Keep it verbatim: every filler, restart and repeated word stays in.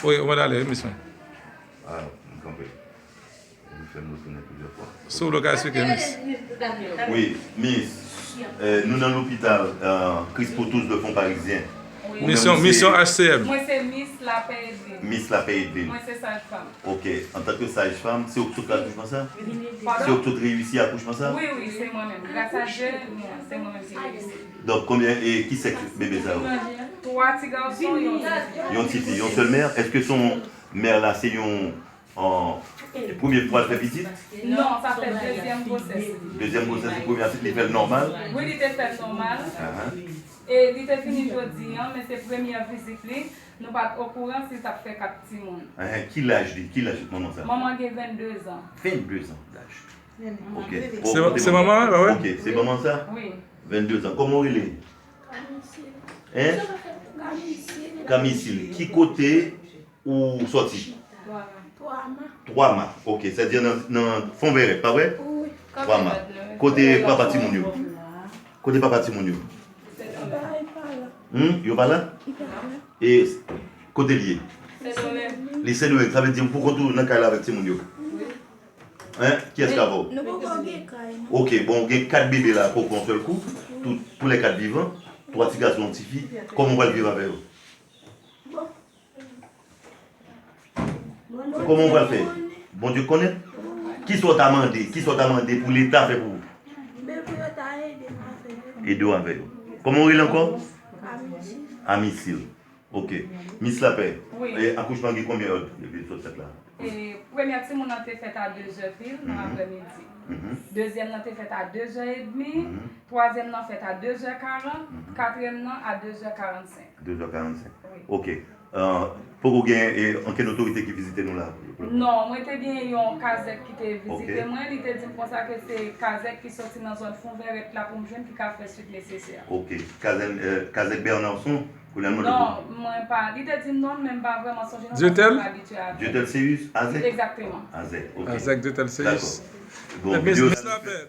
Wi, ou mande ale, wi, Miss mwen. Ah, m kanpe. Ou fè m retounen plizyè fwa. Si w vle, w ka eksplike, Miss. Wi, Miss. Eh, nou nan lopital, eh, Christ pour tous de Fonds Parisien. Ou menm, misyon, ou se misyon H C M. Mwen se Miss Lapè Edwin. Miss Lapè Edwin. Mwen se sajfanm. Ok. Antanke sajfanm, se ou k sot fè akouchman sa? Padon? Se ou k sot reyisi akouchman sa? Wi, wi, se mwen menm. Gras a Dye, se mwen menm ki reyisi. Donk, konbyen, e ki sèks bebe sa yo? Twa ti gason, yon ti fi. Yon ti fi, yon sèl mè? Èske se yon mè la, se yon, an, premye fwa l fè pitit? Non, sa fè dezyèm gwosès li. Dezyèm gwosès li, premye a, li fè l nòmal? Wi, li te fè l nòmal. Ahan. E li te fini jodi an, men se premyè vizit li. Nou pa t okouran si l t ap fè kat timoun. Ahan, ki laj li? Ki laj manman sa? Manman gen vennde zan. Vennde zan daj. Ok. Se, se manman an, pa vre? Ok, se manman sa? Wi. Vennde zan. Kòman w rele? Kamisil. Hein? Kamisil. Kamisil. Ki kote ou sòti? Twa ma. Twa ma. Ok, sètadi nan, nan Fon Vèrèt, pa vre? Wi. Twa ma. Kote papa timoun yo? Kote papa timoun yo? Yo pa la. Hmm? Yo pa la? Yo pa la. E kote l ye? Sendomeng. Li Sendomeng, sa vle di ou pou kont ou nan kay la avèk timoun yo? Wi. Hein? Kiyès k avè w? Nou poko gen kay, non. Ok, bon, ou gen kat bebe la, poko yon sèl kou. Tout, pou lè kat vivan. Twa ti gason, yon ti fi. Kòman w pral viv avè yo? Bon. Kòman w pral fè? Bondye konnen. Kisa w ta mande? Kisa w ta mande pou Leta fè pou ou? Men pou yo ta ede m avè yo. Ede w avè yo. Kòman w rele ankò? Amisil. Amisil. Ok. Miss Lapè, wi, e, akouchman gen konbyen èdtan depi l sot fèt la? E, premyè timoun nan te fèt a de zè pil nan aprèmidi. Mhm. Dezyèm nan te fèt a de zè edmi. Mhm. Twazyèm nan fèt a de zè karant. Mhm. Katriyèm nan a de zè karannsenk. De zè karannsenk. Wi. Ok. Ah, poko gen, e, ankenn otorite ki vizite nou la? Non, mwen te gen yon kazèk ki te vizite mwen. Ok. Li te di m konsa ke se kazèk ki soti nan zòn Fon Vèrèt la pou m jwenn ki ka fè suiv nesesè. Ok. Kazèk, eh, kazèk Bernardson, kounye a l mande pou... Non, mwen pa. Li te di m non, men m pa vrèman sonje non, paske m pa abitye avè l. Dieutèle Céus, Azèk? Egzakteman. Azèk, ok. Azèk Dieutèle Céus. Dakò. Bon, eh, Miss, Miss Lapè,